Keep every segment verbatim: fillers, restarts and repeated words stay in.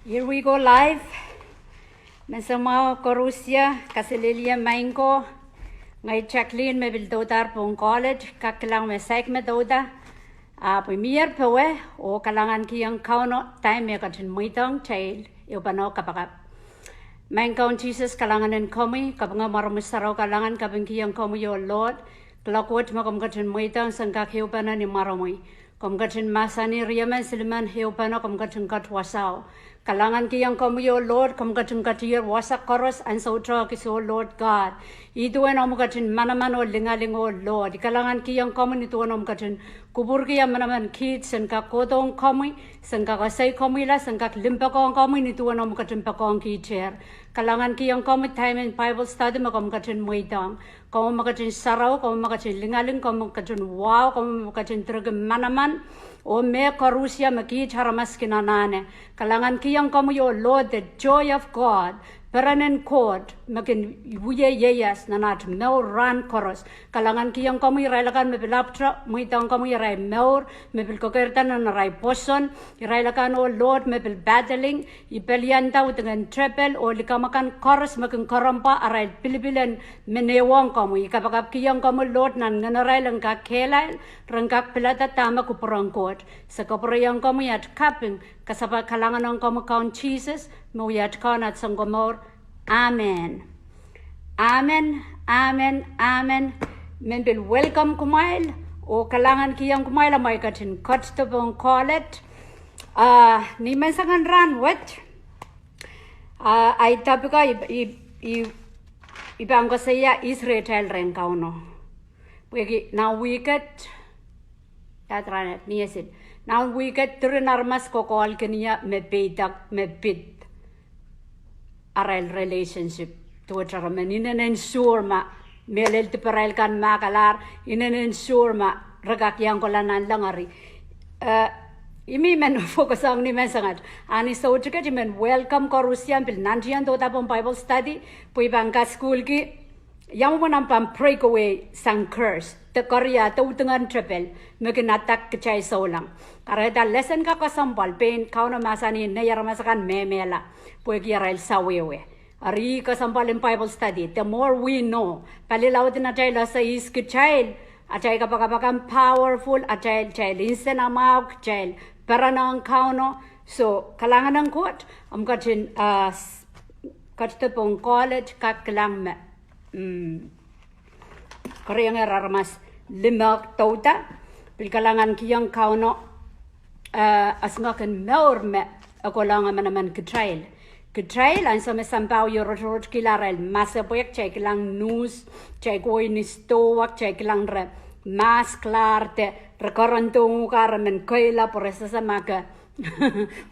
Here we go live. Menseng mwahu koarusie, kaselehlie maing ko. Ngehi Jacqueline me pil doudahr pohn college, kak kilang me saik me douda. Ahpw I mier powe, oh kalahngankihong Kauno time me ketin mweidohng kitail ehupene kapakap. Maing Kaun Sises, kalahngan en komwi, kapinga mwaromwi sarawi, kalahngan, kapingkihong komwi oh Lord, kuloak wet me komw ketin mweidohng sen kak ehupene ni mwaromwi. Komw ketin mahsanih riemen silimen ehupene komw ketin ket wasao. Kalahngankihong komwi oh Lord, komw ketin ketier wasa koaros ansou tohkis oh Lord God. Ih duwen omw ketin manaman oh lingaling oh Lord. I kalahngankihong komwi ni duwen omw ketin kupwurki emenemen kiht sen kak kohdohng komwi, sen kak esei komwila, sen kak limpoakohng komwi ni duwen omw ketin poakohngkihte. Kalahngankihong komwi time en Bible study me komw ketin mweidohng. Komwi me ketin sarawi, komwi me ketin lingaling, komwi me ketin wahu, komwi me ketin direki manaman, oh mehkoarusie me kiht aramas kin anahne. Kalahngankihong komwi oh Lord, the joy of God, peren en Koht me kin wie ieias nan at mour rahn koaros. Kalahngankihong komwi irail akan me pil ahpwtehn mweidohng komwi irail mour, me pil kekeirda nan arail pwoson, irail akan oh Lord me pil battling, I pelianda udingen tepel oh likamw akan koaros me kin kerempwa arail pilipil en menewohng komwi. I kapakapkihong komwi Lord nan ngenirail en kak kehlail, ren kak pilada dahme kupwuren Koht. Se kapwureiong komwi at kaping, kasapahl kalahngan ong komwi Kaun Sises, me wia at Kaun, at Sounkomour. Amen. Amen, amen, amen. Men pil welcome kumwail, oh kalahngankihong kumwail amwail ketin ketido pohn college. Ah, ni menseng en rahn wet, ah, ahi topic o I, I, I, I pahn koasoia ihs rehtail rehn Kauno. Pwehki nan wihk et, that ran at, ni esit. Nan wihk et diren aramas kohkohlkin ie me peidek, me pid arail relationship. Duwehte re men inenen sohr ma mehlel diparail kan mahkalahr, inenen sohr ma re kak iang kohla nanleng eri. Eh, I men focus ong ni menseng et. A ni soutik et I men welcome koarusie me pil nantihong douda pohn Bible study, pwe I pahn kasukuhlki ia mwomwen omw pahn break away sang curse, de koaros, de udingen tepel me kin attack kitail souleng. Kahrehda lesson ka kesempwal, pein Kauno mahsanih nei aramas akan mehmehla, pwehki arail sawehwe. Eri kesempwal en Bible study, the more we know, palilaud en atail ese ihs kitail, atail kapakap akan powerful, atail, atail nsenamwahu, kitail peren ong Kauno. So, kalahngan en Koht, omw ketin, ah, s-, ketido pohn college, kak kilang me, mm, kereniong aramas limehk douda, pil kalahngankihong Kauno, eh, esingek en mour me e kohla ong emenemen kitail. Kitail, ansou me sampah wia rotorot kihla arail masepwehk, kitail kilang news, kitail kohwei ni stowa, kitail kilang re mask lahr de, re kerendo uhk, re men keila pwe re sehse ma ke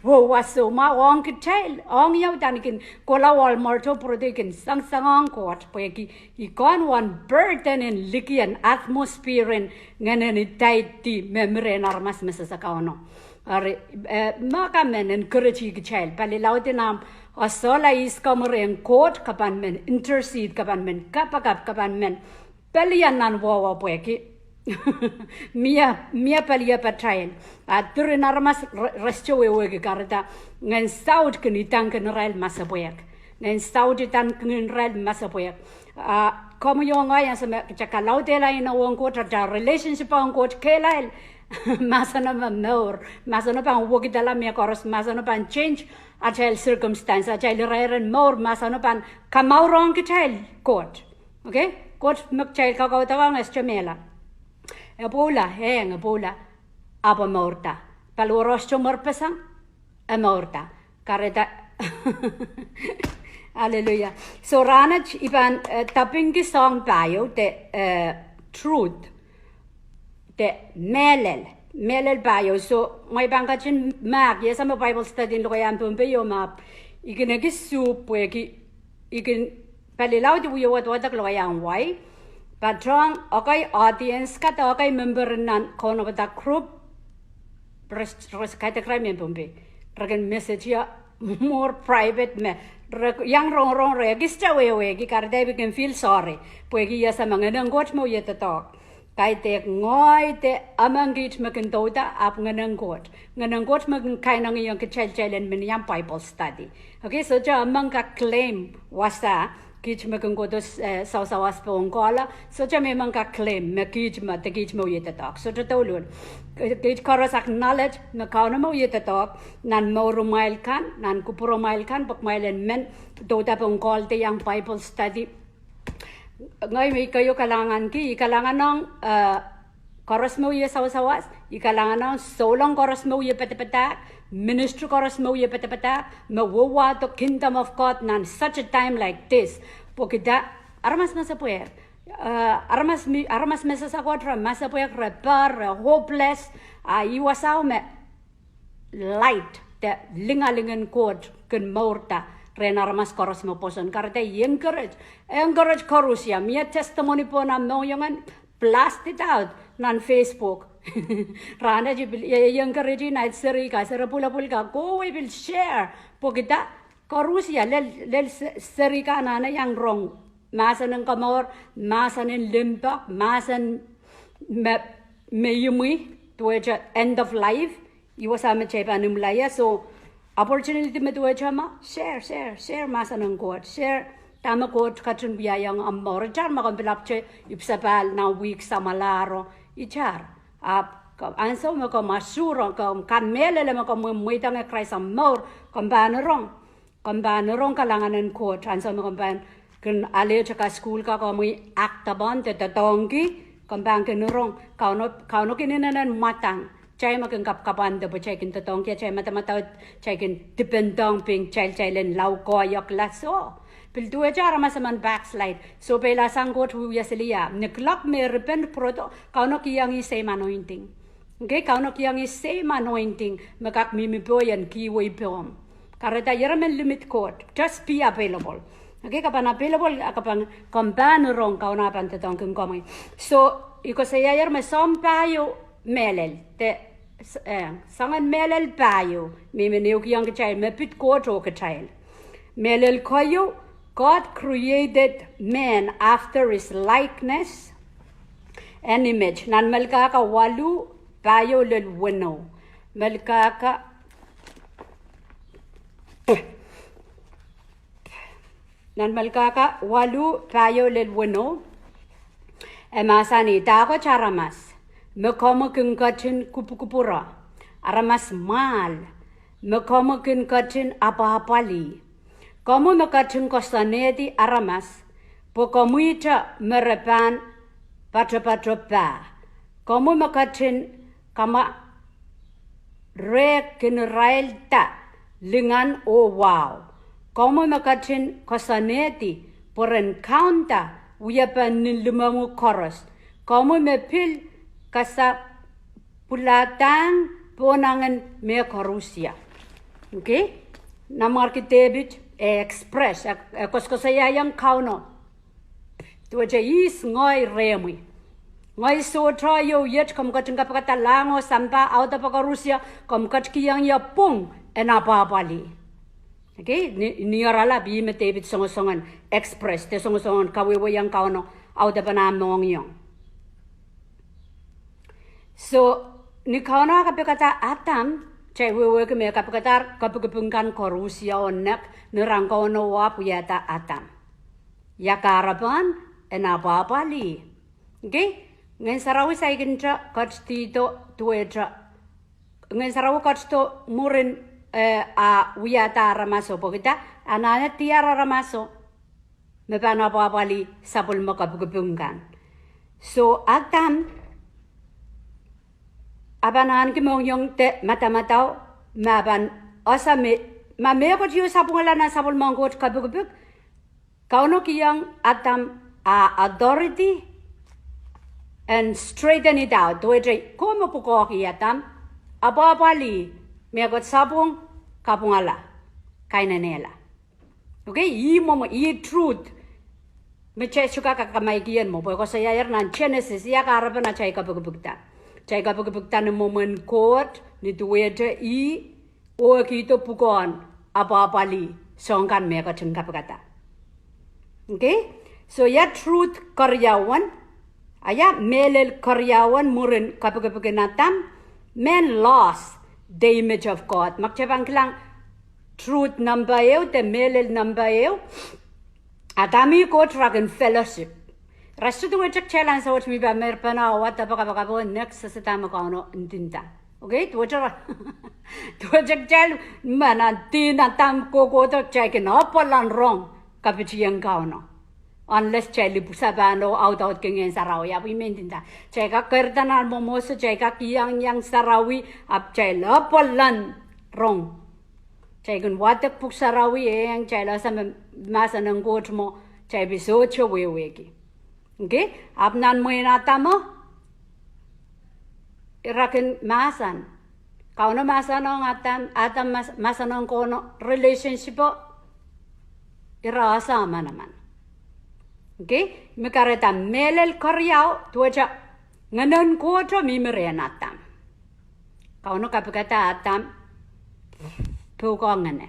wowa soumwahu. Ong kitail, ong ie udahn I kin kohla Walmart o pwurodo, I kin sengiseng ong Koht, pwehki I kohn wahn burden en liki en atmosphere en ngehnen idawehdi me mi rehn aramas me sehse Kauno. Eri, eh, me kamen encourage kitail, palilaud en omw esehla ihs komwi rehn Koht, ke pahn men intercede, ke pahn men kapakap, ke pahn men pelian nan wowo pwehki mie, mie peliepatail. A diren aramas re-, re sohte wehwehki, kahrehda ngehn saut kin idangkin irail masepwehk. Ngehn saut idangkin irail masepwehk. A komwi oh ngehi, ansou me kitail kalaudehla inou ong Koht, atail relationship ong Koht kehlail, mahseno me mour, mahseno pahn wekidala mehkoaros, mahseno pahn change atail circumstance, atail irair en mour, mahseno pahn kamour ong kitail Koht. Okay? Koht me kitail kakaudokiong e sohte mehla. E pwoula, e pwoula, ahpw e mourda. Paliwar o sohte mwerpeseng, e mourda. Kahrehda. Hallelujah. So rahnwet I pahn, eh, tapingki soahng pahieu de, eh, truth, de mehlel, mehlel pahieu. So mwein I pahn ketin mahk, I ese me Bible study en lokaiahn Pohnpei o, ma I kin ekis suh pwehki I kin palilaud I wie wadwadek lokaiahn wai, patohng ekei audience ka de ekei member nan Kaunopada group, re s-, re s-, kaidehk irail mehn Pohnpei, re kin message ie more private me re iang rongorong, re ekiste wehwehki, kahrehda I kin feel sorry, pwehki I ese me Ngehn en Koht me wie doadoahk. Kaidehk ngehi de among kiht me kin douda, ahpw Ngehnen Koht. Ngehnen Koht me kin kainengieng kitail, kitail en men iang Bible study. Okay, sohte among kak claim wasa, kiht me kin kohdo, eh, sawasawas pohn kohla, sohte me among kak claim me kiht me, de kiht me wie doadoahk. Sohte douluhl. Kiht koaros acknowledge me Kauno me wie doadoahk nan mourimwail kan, nan kupwuromwail kan, pwe kumwail en men douda pohn kohl de iang Bible study. Ngehi me I keieu kalahnganki, I kalahnganong, eh, koaros me wie sawasawas, I kalahnganong souleng koaros me wie padapadahk, ministry koaros me wie padapadahk, me wehwehdo kingdom of God nan such a time like this. Pwehki dah, aramas masepwehk, eh, aramas mi, aramas me sehse Koht re masepwehk, re pohr, re hopeless, a ih wasao me light de lingaling en Koht kin mourda rehn aramas koaros me pwoson. Kahrehda I encourage, encourage koarusie. Mie testimony pohn ah mohngiong en, blast it out nan Facebook. Rahn wet I pil, I, I encourage naid serihka, seri pwulopwul ka, kohwei pil share. Pwehki dah, koarusie, lel, lel se-, serihka anahne iang rong mahsen en komour, mahsen en limpoak, mahsen me, me imwi, duwehte end of life, ih wasa me kitail pahn imwila ie. So, opportunity me duwehte ma, share, share, share mahsen en Koht, share dahme Koht ketin wiahiong omw mour. Itar ma komw pil ahpwtehn ipwsapahl nan wihk samwalahro, itar. Ahpw, ansou me komw asure, komw kamehlele me komw mweidohng Krais omw mour, komw pahn rong, komw pahn rong kalahngan en Koht, ansou me komw pahn kin alehte kasukuhl ka komwi akdapan de doadoahngki, komw pahn kin rong, Kauno, Kauno kin inenen mwadang kitail me kin kapkapwande pwe kitail kin doadoahngki atail madamadau, kitail kin dipendohng pein kitail, kitail en lao koahiekla. So, pil duwehte aramas emen backslide. So, peilasang Koht wiewia siliha. Ni kuloak me repent pwurodo, Kauno kihong ih same anointing. Okay, Kauno kihong ih same anointing me kak mihmi pohn ih en kihwei pohmw. Kahrehda ih emen limit Koht. Just be available. Okay, ke pahn available, a ke pahn, komw pahn rong, Kauno pahn doadoahngkin komwi. So, I koasoiaier me soahng pahieu mehlel, de, eh, soangen mehlel pahieu me I men ehukihong kitail, me pid Koht oh kitail. Mehlel keieu, God created man after his likeness and image. Nan Melkahka waluh, pahieu lel weneu. Melkahka, nan Melkahka waluh, pahieu lel weneu, e mahsanih, dahkot aramas me komwi kin ketin kupwukupwure, aramas mwahl me komwi kin ketin apwahpwalih, komwi me ketin koasoanehdi aramas, pwe komwihte me re pahn patopato pah, komwi me ketin kamwa- rehkinirailda lingan oh wahu, komwi me ketin koasoanehdi pwe ren kaunda wiepen nin limomwi koaros, komwi me pil kasapwiladahng pohnangin me koarusie. Okay? Nanmwarki Depit, e express, e, e koasokoasoiaiong Kauno. Duwehte ihs ngehi rehmwi. Ngehi sohte ieu iet, komw ketin kapikada lahng oh sampah, audepe koarusie, komw ketikihong ie pwung en apwahpwalih. Okay, ni, ni oaralap ih me Depit songosongen express, de songosongen kawehwehiong Kauno audepen ah mohngiong. So, ni Kauno ah kapikada Adam, kitail wehwehki me e kapikadahr kapikipik kan koarusie oh nek, ni rahn Kauno ahpw wiahda Adam. Ia kahrepen? En apwahpwalih. Okay? Ngehn Sarawi saikinte ketidihdo duwehte. Ngehn Sarawi ketido mwurin, eh, ah wiahda aramaso pwehki dah, anahne diar aramaso me pahn apwahpwalih sapwellime kapikipik kan. So, Adam, e pahn ahneki mohngiong de madamadau, ma pahn ese me, ma mehkot ieu sapwungala nan sapwellimen Koht kapikipik, Kauno kihong Adam ah authority and straighten it out. Duwehte komw pwukoahki Adam, apwahpwalih, mehkot sapwung, kapwungala, kainenehla. Okay, ih mwomwen, ih truth me kitail sohte kak kamaikieng mwo, pwe koasoiaier nan Genesis, ia kahrepen atail kapikipikda. Atail kapikipikda ni mwomwen Koht, ni duwehte ih, oh e kihdo pwukoahn apwahpwalih soahng kan me e ketin kapikada. Okay? So, ia truth keriaun, Ia mehlel keriaun mwurin kapikipik en Adam, men lost the image of God. Ma kitail pahn kilang truth number ehu de mehlel number ehu, Adam oh Koht ira kin fellowship. Ira sohte duwehte kitail ansou wet me pahn mer pahn wadek kapakap oh nek sehse dahme Kauno ndinda. Okay, duwehte, duwehte kitail me nan dihn Adam kohkohdo kitail kin apwal en rong kapitieng Kauno. Unless kitail ipwsapahl oh audaudki Ngehn Sarawi, ahpw I men ndinda, kitail kak keirda nan mwomwohdiso, kitail kak iang iang sarawi, ahpw kitail apwal en rong. Kitail kin wadek pwuhk sarawi, e iang kitail ese me mahsen en Koht mwo, kitail pil sohte wehwehki. Okay? Ahpw nan mwehin Adam o, ira kin mahsen. Kauno mahsanihong Adam, Adam mas-, mahsanihong Kauno, relationship o, ira ese manaman. Okay? Me kahrehda mehlel keriau, duwehte Ngehnen Koht o mihmi rehn Adam. Kauno kapikada Adam pwukoa ngehne.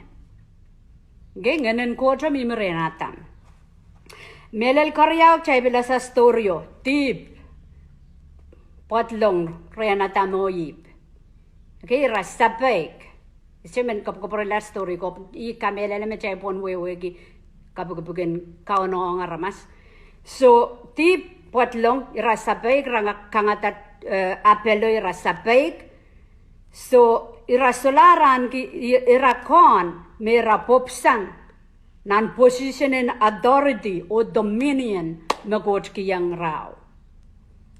Okay, Ngehnen Koht o mihmi rehn Adam. Mehlel keriau, kitail pil ese story o, dihp pwedilong rehn Adam oh Ihp. Okay, ira sapeik. Ihs men kapwukapwurehla story ko, I kamehlele me kitail pwon wehwehki kapikipik en Kauno ong aramas. So, dihp pwedilong, ira sapeik, ira nga-, kangada, eh, apel o ira sapeik. So, ira solahr ahneki, i-, ira kohn me ira pwupwsang nan position en authority oh dominion me Koht kihong irail.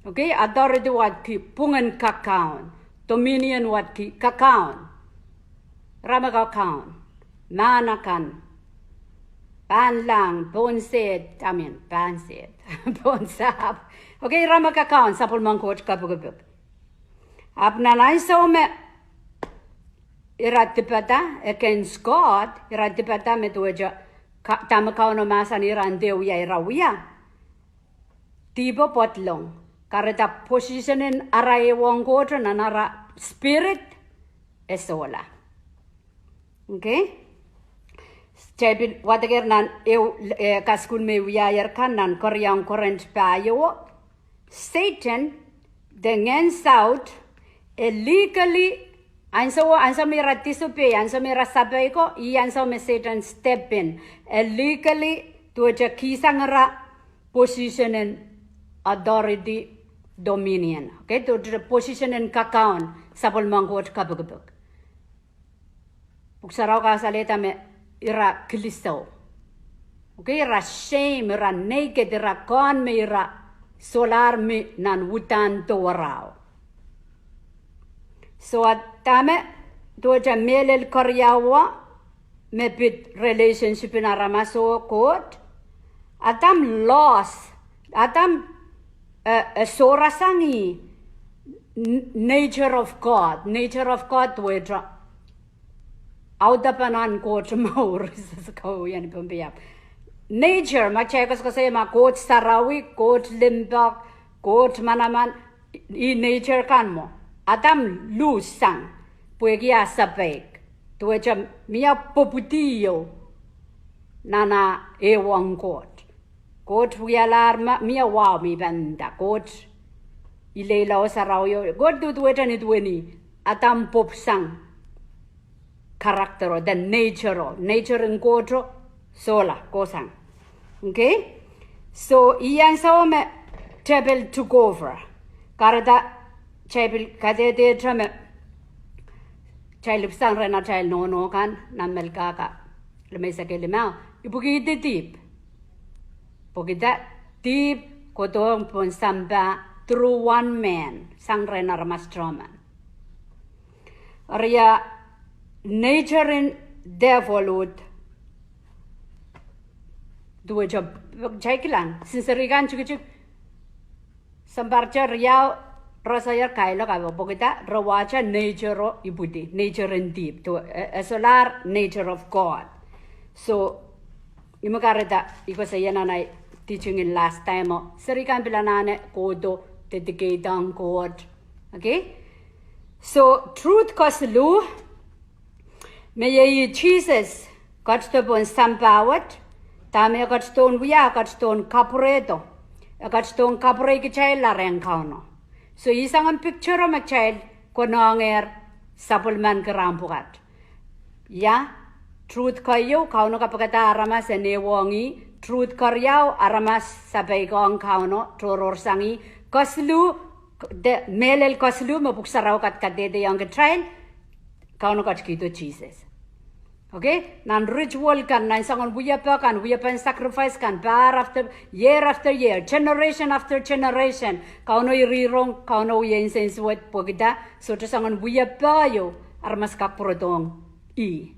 Okay, authority wadki pwungen kakaun, dominion wadki kakaun. Ira me kakaun, mahn akan, pahnlahng, pohn sehd, I mean, pahn sehd, pohn sahpw. Okay, ira me kakaun sapwellimen Koht kapikipik. Ahpw nan ansou me ira dipada against God, ira dipada me duwehte ka-, dahme Kauno mahsanih ira en dehr wia, ira wia. Dihp o pwedilong. Kahrehda position en ara ehuong Koht nan ara spirit e sohla. Okay? Kitail pil wadekehr nan ehu, eh, kasukuhl me wiahier kan nan keriaun Korint pahieu o. Sehdan, de ngehn saut, e legally, ansou, ansou me ira disobey, ansou me ira sapeiko, ih ansou me Sehdan step in, e legally, duwehte kihsang ira position en authority, dominion. Okay, duwehte position en kakaun sapwellimen Koht kapikipik. Pwuhk Sarawi kasalehda me ira kilisou. Okay, ira shame, ira naked, ira kohn me ira solahr mi nan uhdahn dowarao. So, a dahme duwehte mehlel keriau o, me pid relationship en aramas oh Koht. Adam lost, Adam, eh, eh, sohrasang ih, n-, nature of God. Nature of God duwehte audepen en Koht mour, sehse kawien pempiap. Nature, ma kitail koasokoasoia ma Koht sarawi, Koht limpoak, Koht manaman, ih nature kan mwo. Adam lose sang, pwehki ah sapeik. Duwehte mie pwopwidi ieu nan ah ehuong Koht. Koht wialahr ma, mie wahu me I pahn nda. Koht ileile oh sarawi o. Koht duduwehte ni duwen ih, Adam pwupwsang character o, the nature o, nature en Koht o, sohla, kohsang. Okay? So, ih ansou me tepil took over. Kahrehda, kitail pil kadehdehte me, kitail ipwsang rehn atail nohno kan, nan Melkahka limeisek elimau, ipwikihdi dihp. Pwehki dah, dihp kohdohng pohn sampah through one man, sang rehn aramas tehmen. Eri ah nature en devil uhd, duwehte, kitail kilang, since serihkan tikitik, sounpar riau, re sohte kailok ape pwehki dah, re wahte nature o ipwidi, nature en dihp, duwe, e, e solahr nature of God. So, ih me kahrehda, I koasoia nan ahi teaching en last time o, serihkan pil anahne kohdo, dedicate ong Koht. Okay? So, truth kesiluh, me iei Sises ketido pohn sampah wet, dahme e ketidohn wia, e ketidohn kapwurehdo. E ketidohng kapwurei kitail rehn Kauno. So ih soangen picture me kitail konehng sapwellimen kiraun pwukat. Ia, truth keieu, Kauno kapikada aramas en ehuong ih. Truth keriau, aramas sapeikohng Kauno, tohrohrsang ih. Kesiluh, de mehlel kesiluh me Pwuhk Sarawi kadehdehiong kitail, Kauno ketikihdo Sises. Okay? Nan ritual kan, nan soangen wiepe kan, wiepen sacrifice kan, pahr after, year after year, generation after generation, Kauno irihrong, Kauno wie insensuwed pwehki dah, sohte soangen wiepe ieu aramas kak pwurodohng ih.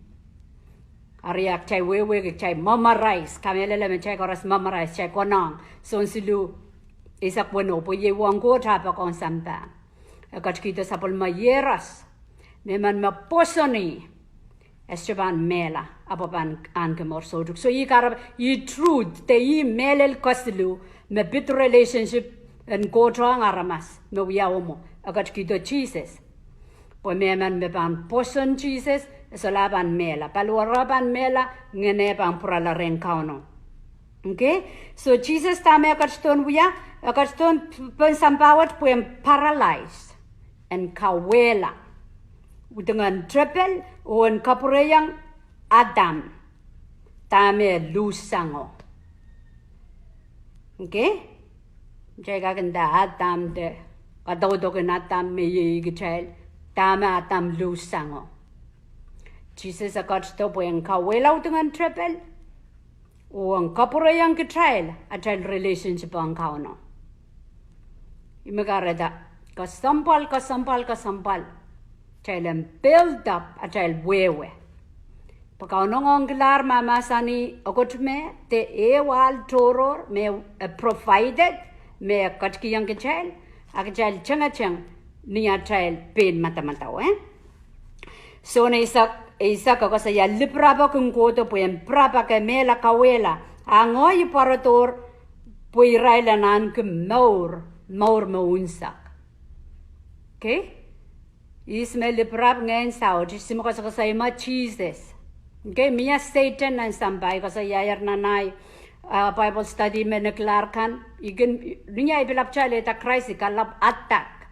Eri kitail wehwehki, kitail memorize, kamehlele me kitail koaros memorize, kitail konehng, Sohn siluh, eisek weneu, pwe iei uwen Koht ah poakohng sampah. E ketikihdo sapwellime ieros, mehmen me pwoson ih, e sohte pahn mehla, ahpw pahn ahneki mour soutuk. So ih kahre, ih truth, de ih mehlel kesiluh, me pid relationship en Koht ong aramas, me wiawi mwo, e ketikihdo Sises. Pwe mehmen me pahn pwoson Sises, e solahr pahn mehla. Paliwar pahn mehla, ngehn pahn pwurala rehn Kauno. Okay? So Sises dahme e ketidohn wia, e ketidohn pohn sampah wet pwe en paralyze, en kawehla. Udingen tepel, oh en kapwureiong Adam, dahme luhsango. Okay? Kitail kak nda Adam de, kadaudoken Adam me iei kitail, dahme Adam luhsango. Sises e ketido pwe en kawehla udingen tepel, oh en kapwureiong kitail, atail relationship ong Kauno. Ih me kahrehda, kesempwal, kesempwal, kesempwal, kitail en build up atail wehwe. Pwe Kauno ngoangkilahr mahmahsanih, okot me, de ehu ahl tohrohr me, e provided, me ketikihong kitail, a kitail tengeteng ni atail pein madamadau, eh? Sohn eisek, eisek e koasoia, lipirap kin kohdo pwe en pirap, a kemehla, kawehla, a ngehi I pwarodohr pwe irail en ahneki mour, mour me unsek. Okay? Ihs me lipirap? Ngehn saut. Ihs me koasokoasoi me? Sises. Okay, mie Sehdan nan sampah, I koasoiaier nan ahi, ah, Bible study me nekilahr kan, I kin, ni ahi pilap kitail eda Krais, I kalap attack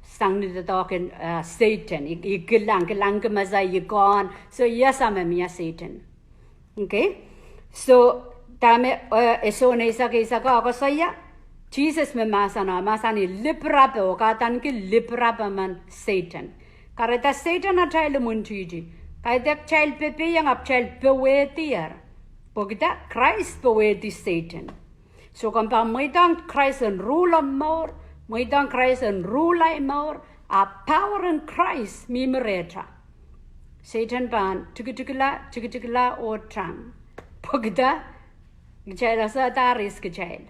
sang ni doadoahk en, ah, Sehdan. I, I kilang, kilang ki mese I kohn. So I ese me mie Sehdan. Okay? So, dahme, eh, e Sohn eisek, eisek e koasoia, Sises me mahseno, mahsanih lipirapo, oh kahdaneki lipirap emen Sehdan. Kahrehda Sehdan atail imwintihti. Kaidehk kitail pepehiong ahpw kitail powehdier. Pwehki dah? Krais powehdi Sehdan. So komw pahn mweidohng Krais en rule omw mour, mweidohng Krais en rule ahi mour, a power en Krais mihmi rehta, Sehdan pahn tikitikla, tikitikla oh tang. Pwehki dah? Kitail esehdahr ihs kitail.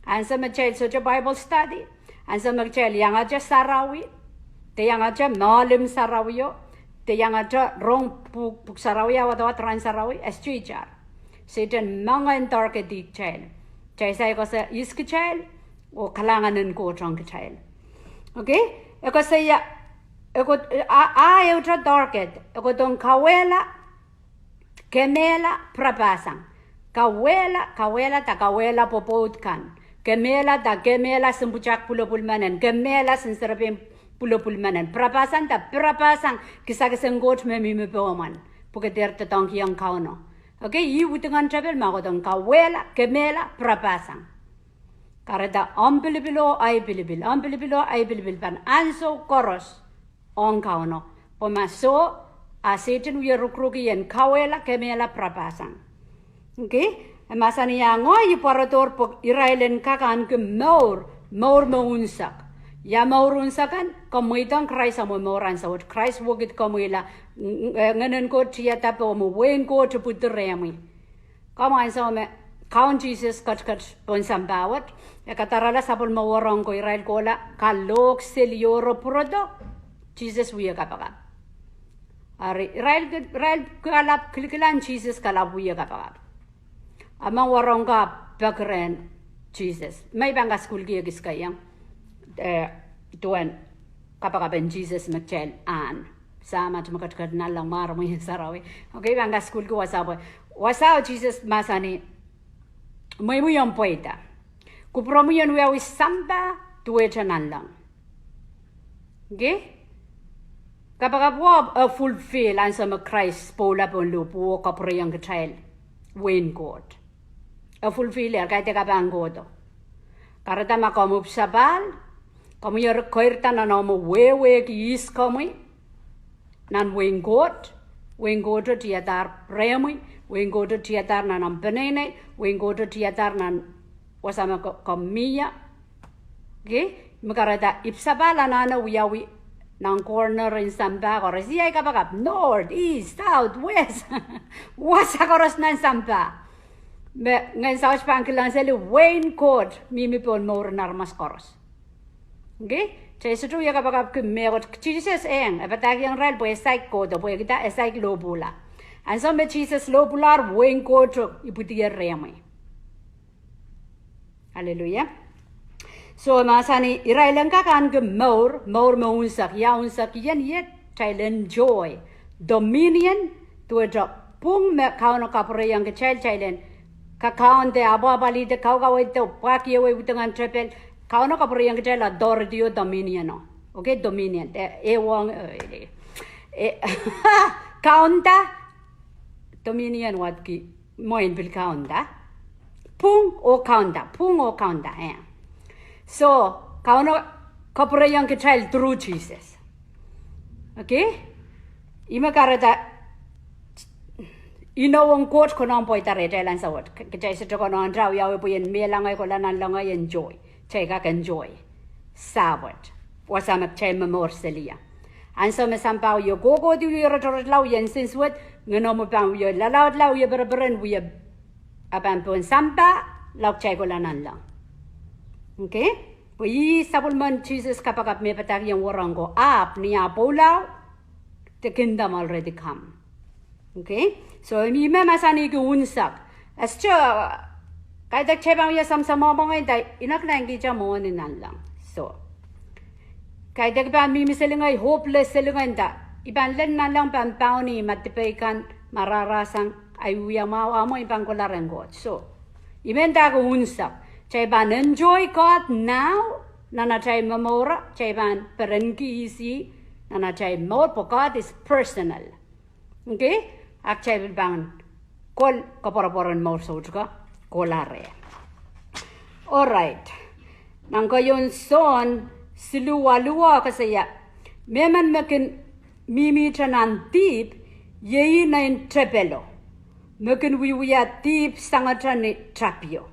Ansou me kitail sohte Bible study, ansou me kitail iangete sarawi, de iangete moahl en sarawio, de iangete rong pwuhk, pwuhk sarawi a wadawad rahn sarawi, e sohte itar. Sehdan mengei en target kitail. Kitail saik koasoia ihs kitail, oh kalahngan en Koht ong kitail. Okay? E koasoia, e kot, a, a ehute target, e kohdohng kawehla, kemehla, pirapahsang. Kawehla, kawehla da kawehla pwopwoud kan. Kemehla da kemehla sen pwutak pwulopwul menen. Kemehla sen serepein pwulopwul menen. Pirapahsang da pirapahsang kisakis en Koht me mihmi pohmwen. Pwehki dehr doadoahngkihong Kauno. Okay, ih udingen tepel me e kohdohng kawehla, kemehla, pirapahsang. Kahrehda omw pilipil oh ahi pilipil, omw pilipil oh ahi pilipil pahn ansou koaros ong Kauno. Pwe ma soh, a Sehdan wie rukruki en kawehla, kemehla, pirapahsang. Okay? E mahsanih a ngehi I pwarodohr pwe irail en kak ahneki mour, mour me unsek. Ia mour unsek en? Komw mweidohng Krais omw mour ansou wet, Krais wekid komwihla, ng-, ng-, eh, Ngehn en Koht tiada pohmwi, wehin Koht ipwidi rehmwi. Komw ansou me Kaun Sises ketiket pohn sampah wet, e kadarala sapwellime wahnpoaron ko, irail kohla kalohk seli oh re pwurodo, Sises wie kapakap. Eri irail, irail kalap kilikilang, Sises kalap wie kapakap. A mehn wahnpoaron ko peki rehn Sises, me I pahn kasukuhlki ekis keiong, eh, duwen kapakapen Sises me kitail ahn. Samat me ketiket nanleng, mwaremwi, sarawi. Okay, I pahn kasukuhlki wasao pwe, wasao Sises mahsanih, mweimwei omw pweida. Kupwuromwi en wiawi sampah duwehte nanleng. Okay? Kapakap wet e fulfill ansou me Krais pwoula pohn lohpwu oh kapwurehiong kitail wehin Koht. E fulfill, kaidehk e pahn kohdo. Kahrehda ma komw ipwsapahl, komw eri keirda nan omw wehwehki ihs komwi nan wehin Koht, wehin Koht o tiadahr rehmwi, wehin Koht o tiadahr nan omw peneinei, wehin Koht o tiadahr nan wasa me ko-, komw mie. Okay? Me kahrehda ipwsapahl anahne wiawi nan corner en sampah koaros. Iei kapakap, north, east, south, west. Wasa koaros nan sampah. Me ngehn saut pahn kilangehseli wehin Koht mihmi pohn mour en aramas koaros. Okay? Kitail sohte wie kapakapki mehkot. Sises eng, e padahkihong irail pwe e saik kohdo, pwehki e saik lohpwuhla. Ansou me Sises lohpwuhlahr, wehin Koht o ipwidier rehmwi. Hallelujah. So, mahsanih irail en kak ahneki mour, mour me unsek, ia unsek, ien iet, kitail enjoy dominion, duwehte pwung me Kauno kapwurehiong kitail, kitail en kakaun de, apwahpwalih de, kaukaweid de, pwakihwei wudong en tepel, Kauno kapwurehiong kitail authority oh dominion o. Okay, dominion. E, e wong, e, e, kaunda, dominion wadki. Mwein pil kaunda. Pwung oh kaunda, pwung oh kaunda, eh. So, Kauno kapwurehiong kitail through Sises. Okay? Ih me kahrehda inou en Koht konehng pweida rehtail ansou wet. K-, kitail sohte konehng nda wiawi pwe ien mehla ngehi kohla nanleng, enjoy. Kitail kak enjoy. Sahpwet. Wasa me kitail momour seli ie. Ansou me sampah wie kohkohdi, wie rotorotla, wie nsensuwed, ngehnomwi pahn wie lalaudla, wie pereperen, wie, a pahn pohn sampah, lao kitail kohla nanleng. Okay? Pwe ih sapwellimen Sises kapakap me padahkihong werengo, ahpw ni ah pwoula, the kingdom already come. Okay? So, ih me mahsanihki unsek. As to, kaidehk kitail pahn wie samwsamwomw ngehi nda, I kak nda I kin kihda mwohni nanleng. So, kaidehk I pahn mihmi seli ngehi, hopeless seli ngehi nda, I pahn lel nanleng pahn pauni ma dipei kan, ma rahrahsang, ahi wia mwahu, ahmw, I pahn kohla rehn Koht. So, ih me ndahki unsek. Kitail pahn enjoy God now, nan atail momour, kitail pahn perenki ihs ih, nan atail mour, pwe God is personal. Okay? Ahpw kitail pil pahn kol koapworopwor en mour soutuk, kohla reh. All right. Nan keieun Sohn siluh waluh e koasoia, mehmen me kin mihmihte nan dihp, iei nein tepelo, me kin wiewia dihp sangete ni tapio.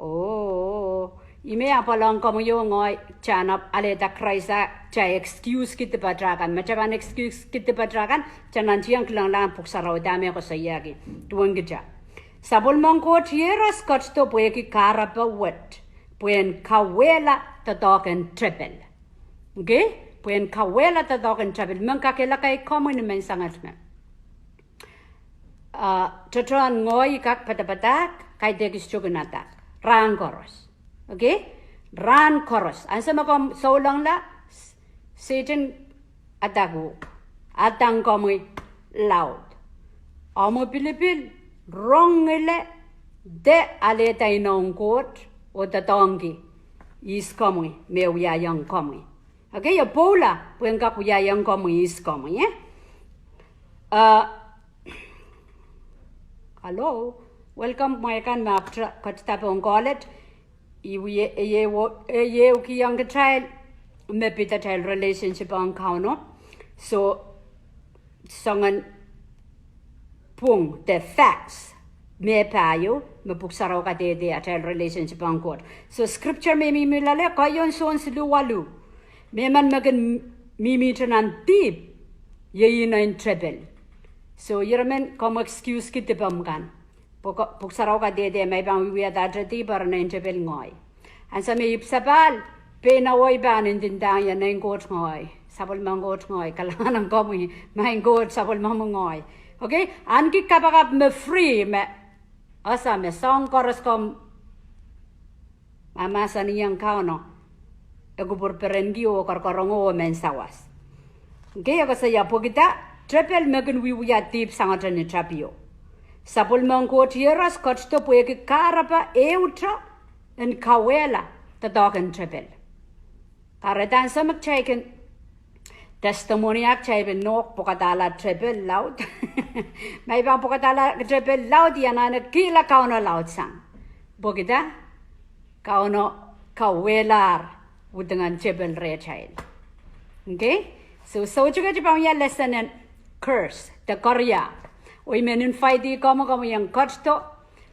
Oh, ih me apwal ong komwi oh ngehi, kitail en alehda Krais, kitail excuse ki dipatail kan. Ma kitail pahn excuse ki dipatail kan, kitail nantiong kilenglahng Pwuhk Sarawi dahme koasoiahki duwen kitail. Sapwellimen Koht Iehros ketido pwehki kahrepe wet, pwehn kauwehla doadoahk en tepel. Okay? Pwehn kauwehla doadoahk en tepel. Men kakehlakai komwi ni menseng et me Ah, tohtohn ngehi kak padapadahk, kaidehk I sohte kin adak. Rahn koaros. Okay? Rahn koaros. Ansou me komw soulengla, S-, Sehdan adak uhk. Adan komwi laud. Omw pilipil, rong ngile, de alehda inou en Koht, oh doadoahngki ihs komwi, me wiahiong komwi. Okay, e pwoula, pwehn kak wiahiong komwi ihs komwi, eh? Ah, hello, welcome mwekan me ahpwete ketido pohn koalet. I wie, e, e, e, e ehukihong kitail me pid atail relationship ong Kauno. So, soangen pwung de facts me pahieu, me Pwuhk Sarawi kadehde atail relationship ong Koht. So scripture me mihmi loale, keieun Sohn siluh waluh. Mehmen me kin mihmihte nan dihp, iei nein tepel. So, ieremen komw excuse ki dipomw kan. Pwe ko-, Pwuhk Sarawi kadehde ma I pahn wiewiahda te dihp eri nein tepel ngehi. Ansou me I ipwsapahl, pein awo I pahn ndindahng ie, nein Koht ngehi, sapwellimen Koht ngehi, kalahngan ong komwi, maing Koht sapwellimomwi ngehi. Okay, ahneki kapakap me free me, ese me soahng koaros komw mahmahsanihong Kauno, e kupwur perenki oh korokorongo oh men sawas. Okay, e koasoia pwehki dah, tepel me kin wiewia dihp sangete ni tapio. Sapwellimen Koht Iehros ketido pwehki kahrepe ehute, en kauwehla doadoahk en tepil. Kahrehda ansou me kitail kin testimony ah kitail pil nohk pwukadahla tepil laud. Ma I pahn pwukadahla tepil laud, I anahne kihla Kauno laudsang. Pwehki dah? Kauno kauwehlahr widingen tepil rehtail. Okay? So, soutik et pahn wia lesson en curse, de koaria. Oh I men invite komwi, komwi en ketido,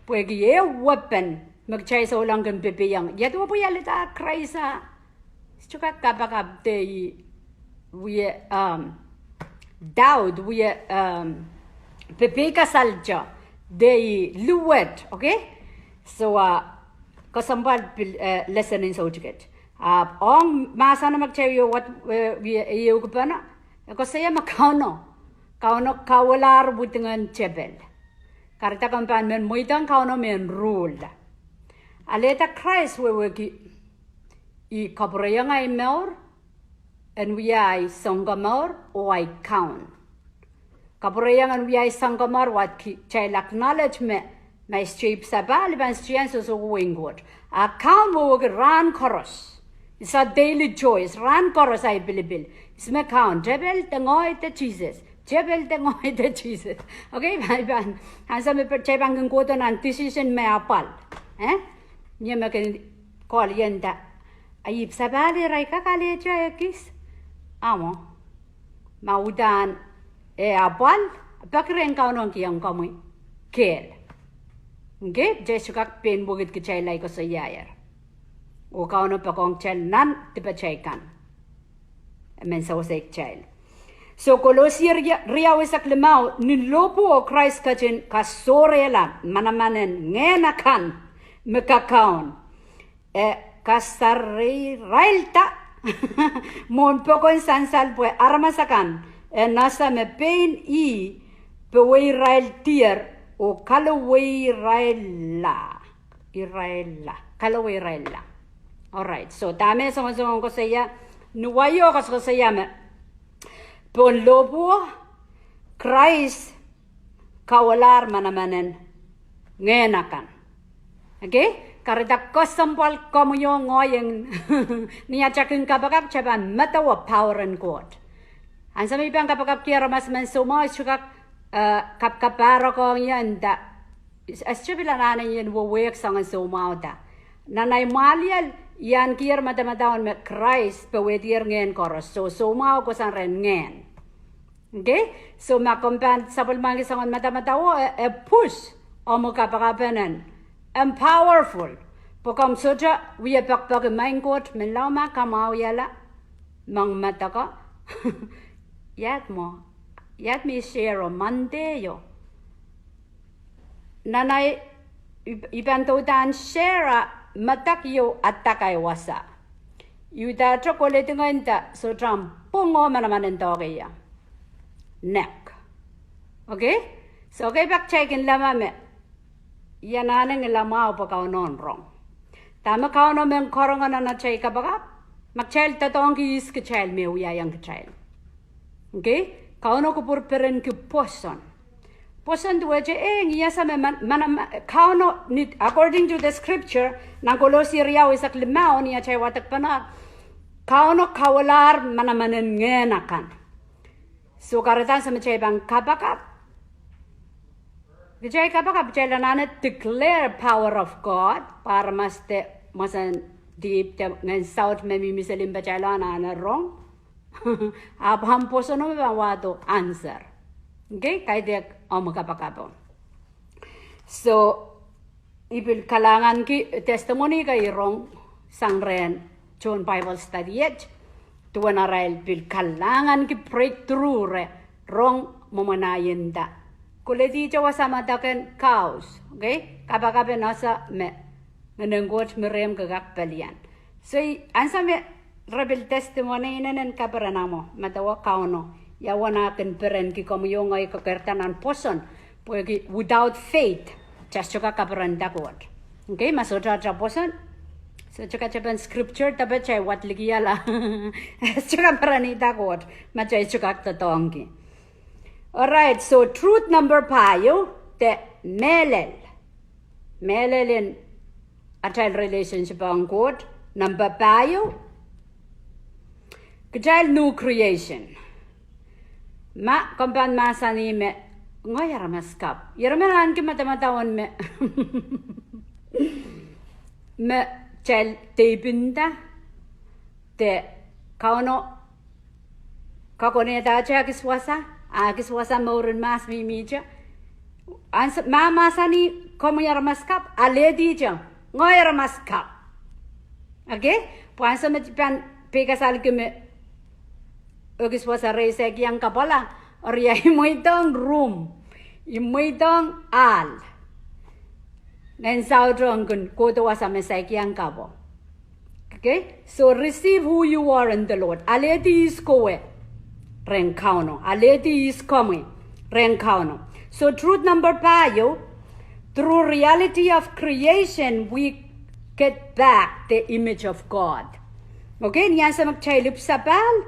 pwehki ehu weapon me kitail souleng kin pepehiong. Ia duwe pwe I alehda Krais ah, sohte kak kapakap de I wie, um, doubt, wie, um, pepeikasalehte, de I luwet, okay? So, uh, kesempwal pil, uh, lesson en soutik et. Ah, ong mahsen me kitail wie, what, uh, wie, ehu kupwuren, e koasoia me Kauno, Kauno kauwehlahr widingen tepil. Kahrehda komw pahn men mweidohng Kauno men rule. Alehda Krais wehwehki, I kapwurehiong ahi mour en wia ahi sounkomour oh ahi kaun. Kapwurehiong en wia ahi sounkomour, wa kitail acknowledge me, ma I sohte ipw sapahl, I pahn sohte iang sohsohki wehin Koht. Ah kaun wehwehki rahn koaros. It's our daily choice. Rahn koaros ahi pilipil. Ihs me kaun, tepil de ngehi de Sises. Tepil de ngehi de Sises. Okay, I pahn, ansou me kitail pahn kin kohdo nan decision me apwal. Eh? Mie me kin call ie nda, I ipw sapahl, irail kak alehdi ekis. Ahmw. Ma uhdahn e apwal, peki rehn Kauno kihong komwi kehl. Okay, kitail sohte kak pein wekid kitail ahi koasoiaier. Oh Kauno poakohng kitail nan dipatail kan. E men sewese kitail. So Kolosi riau, riau eisek limau, ni lohpwuo Krais ketin kasohrehla manaman en ngehn akan me kakaun. E kasareirailda mwohn pokon sansal pwe aramas akan en ese me pein ih poweiraildier oh kaloweirailla. Irailla. Kaloweirailla. Alright. So dahme songosong koasoia, ni wai o koasokoasoia me pohn lohpwuo, Krais kauwehlahr manaman en ngehn akan. Okay? Kahrehda kesempwal komwi oh ngehi en, ni atail kin kapakap, kitail pahn medewe power en Koht. Ansou me I pahn kapakapki aramas men soumwahu, I sohte kak, eh, kapkapahrek ong ie nda, I sohte pil anahne ien wehwehk soangen soumwahuda. Nan ahi mwahliel, I ahnekier madamadau me Krais powehdier ngehn koaros. So soumwahu kohsang rehn ngehn. Okay? So ma komw pahn sapwellimangki soangen madamadau o, e, e push omw kapakap en, en powerful. Pwe komw sohte wie pekipeki, Maing Koht, menlau ma kamwahuiala, ma I medeke. Iad mwo, iad me I share o Monday o. Nan ahi, I, I pahn doudahn share, medek ieu adak ahi wasa. I uhdahte koledi ngehi nda sohte ahmw pwung o manaman en doakeia. Nek. Okay? So okay, pak kitail kin leme me I anahne ngihl mwahu pwe Kauno en rong. Dahme Kauno men karonge nan atail kapakap, ma kitail doadoahngki ihs kitail me wiahiong kitail. Okay? Kauno kupwur perenki pwoson. Pwoson duwehte, eh, ngehi ese me man, man, man, Kauno ni, according to the scripture, nan Kolosi riau eisek limau, ni atail wadekpene, Kauno kauwehlahr manaman en ngehn akan. So kahrehda ansou me kitail pahn kapakap, kitail kapakap, kitail anahne declare power of God, pwe aramas de mwomwen dihp de ngehn saut me mihmi seli mpatailo anahne rong. Ahpw ahmw pwoson o me pahn wahdo answer. Okay, kaidehk omw kapakap o. So, I pil kalahnganki testimony kei rong sang rehn tohn Bible study et, duwen arail pil kalahnganki breakthrough re rong mwomwen ahi nda. Koledi te wasa medek en kaus, okay? Kapakap en ese me Ngehn en Koht me rehmw kak pelian. So, ansou me re pil testimony inenen kaperen ahmw medewe Kauno, ia uwen ah kin perenki komwi oh ngehi kekeirda nan pwoson, pwehki without faith, kitail sohte kak kaperenda Koht. Okay, ma sohte atail pwoson, sohte kak atail pahn scripture, dahme kitail wadlikihala. Sohte kak kaperenihda Koht, ma kitail sohte kak doadoahngki. Alright, so truth number pahieu, de mehlel. Mehlel en atail relationship ong Koht. Number pahieu, kitail new creation. Ma komw pahn mahsanih me ngehi aramas kapw, irail men ahneki madamadau me, me kitail deipinda de Kauno kakonehda atail ekis wasa, a ekis wasa mouren mahs mihmihte. Ansou ma mahsanih komwi aramas kapw, alehdi ihte, ngehi aramas kapw. Okay? Pwe ansou me I pahn peikas ahlki me ekis wasa rehi saik iang kapwala, eri I mweidohng room, I mweidohng ahl. Ngehn saut ong kin kohdo wasa me saik iang kapwo. Okay? So receive who you are in the Lord. Alehdi ihs kowe rehn Kauno. Alehdi ihs komwi rehn Kauno. So truth number pahieu, through reality of creation, we get back the image of God. Okay, ni ansou me kitail ipwsapahl,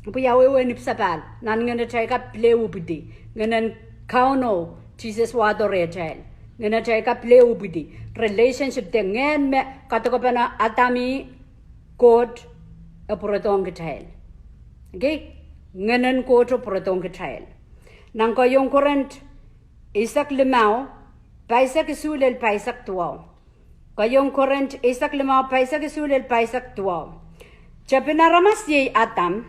pwe ia wehwehn ipwsapahl? Nan ngehn atail kapw pil ipwidi. Ngehnen Kauno Sises wahdo rehtail. Ngehn atail kapw pil ipwidi. Relationship de ngehn me kadokepene Adam ih, Koht e pwurodohng kitail. Okay? Ngehnen Koht e pwurodohng kitail. Nan keieun Korint eisek limau, pahisek isuh lel pahisek duwau. Keieun Korint eisek limau, pahisek isuh lel pahisek duwau. Tepin aramas iei Adam,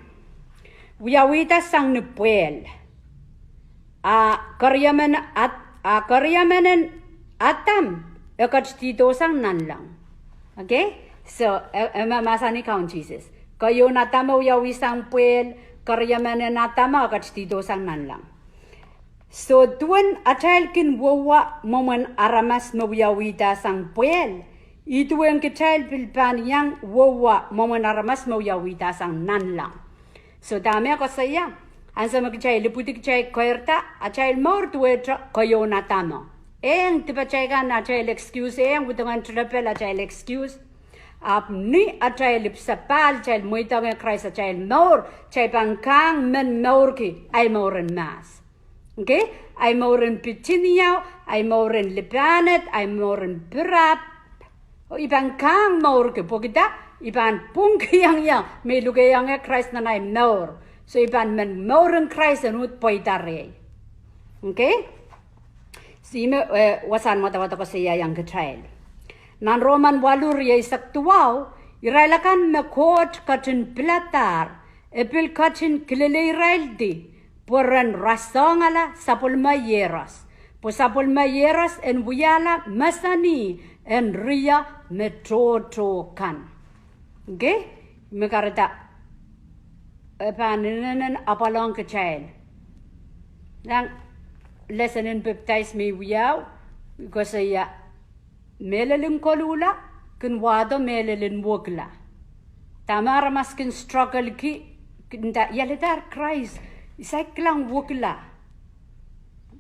wiawihda sang ni pwehl. A keriemen Ad-, a keriemen en Adam e ketidihdo sang nanleng. Okay? So, e, e ma-, mahsanih Kaun Sises. Keieun Adam e wiawi sang pwehl, keriemen en Adam e ketidihdo sang nanleng. So, duwen atail kin weuwa mwomwen aramas me wiawihda sang pwehl, ih duwen kitail pil pahn iang weuwa mwomwen aramas me wiawihda sang nanleng. So, dahme e koasoia? Ansou me kitail ipwidi kitail keirda, atail mour duwehte keieun Adam. Ehng, dipatail kan atail excuse, ehng, widingen tilepel atail excuse. Ahpw ni atail ipwsapahl, atail mweidohng Krais atail mour, kitail pahn kahng men mourki ahi mouren mahs. Okay? Ahi mouren pitiniau, ahi mouren lipahned, ahi mouren pirap. Oh, I pahn kahng mourki, pwehki dah? I pahn pwungkihong ie me I lukehiong Krais nan ahi mour. So I pahn men mouren Krais en uhd pweida rehi. Okay? Ihme, eh, wasahn wadawad e koasoiaiong kitail. Nan Roman waluh rieisek duwau, irail akan me Koht ketin piladahr, e pil ketin kileleiraildi, pwe ren rasehngala sapwellime Iehros. Pwe sapwellime Iehros en wiahla mahsanih en rie me tohto kan. Okay? Me kahrehda e pahn inenen apwal ong kitail. Nan lesen en pepdais me I wiahu, I koasoia, mehlel en koluhla kin wahdo mehlel en wekila. Dahme aramas kin struggle ki, kin nda, I aledahr Krais, I saik kilang wekila.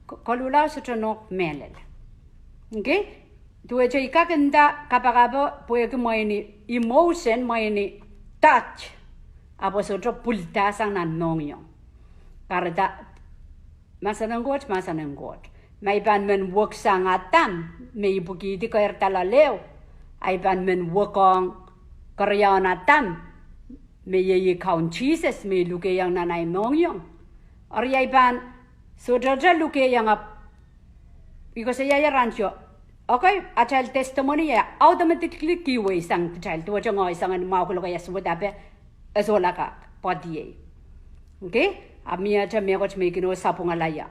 Ko-, koluhla sohte nohk mehlel. Okay? Duwehte I kak nda kapakapo pwehki mwein emotion, mwein touch, ahpw e sohte pwilda sang nan mohngiong. Kahrehda mahsen en Koht, mahsen en Koht. Ma I pahn men wek sang Adam, me I pwukihdi keirda loale, ahi pahn men wek ong keriaun Adam, me iei Kaun Sises, me I lukehiong nan ahi mohngiong. Eri ahi pahn sohte lukehiong, ahpw I koasoia rahn tio, okay, atail testimony e automatically kihwei sang kitail, duwehte ngehi soangen mwahu kuloak ia suwed ape e solahr kak pwadiei. Okay? Ahpw miehte mehkot me I kin oh sapwungala ie.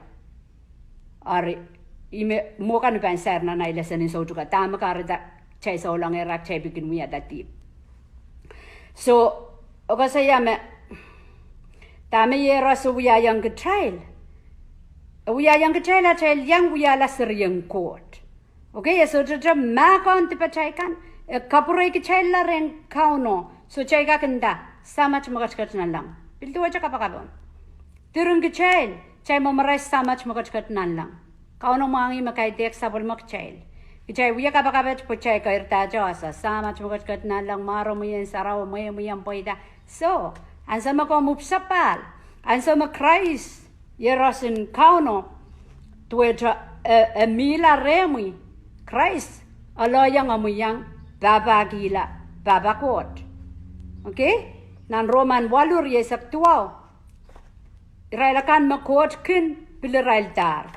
Eri, ihme mwo kan I pahn sair nan ahi lesen en soutuka, dahme kahrehda kitail souleng, ira kitail pil kin wiahda dihp. So, e koasoia me, dahme Iehros e wiahiong kitail. E wiahiong kitail atail iang wiahla serien Koht. Okay, e sohte mahkohng dipatail kan, e kapwurei kitailla rehn Kauno, soh kitail kak nda, Samat me ketiket nanleng. Pil duwehte kapakap. Diren kitail, kitail mwomwrail Samat me ketiket nanleng. Kauno mwahngih me kaidehk sapwellime kitail. Kitail wia kapakap pwe kitail keirdahte ese, Samat me ketiket nanleng, mwaromwi en sarawi, mweimwi en pweida. So, ansou me komw ipwsapahl, ansou me Krais, Iehros en Kauno, duwehte, e, e mihla rehmwi, Krais, Aloiong, omwiong, pahpakihla pahpa Koht. Okay? Nan Roman waluh rieisek duwau, irail akan me Koht kin pil iraildahr.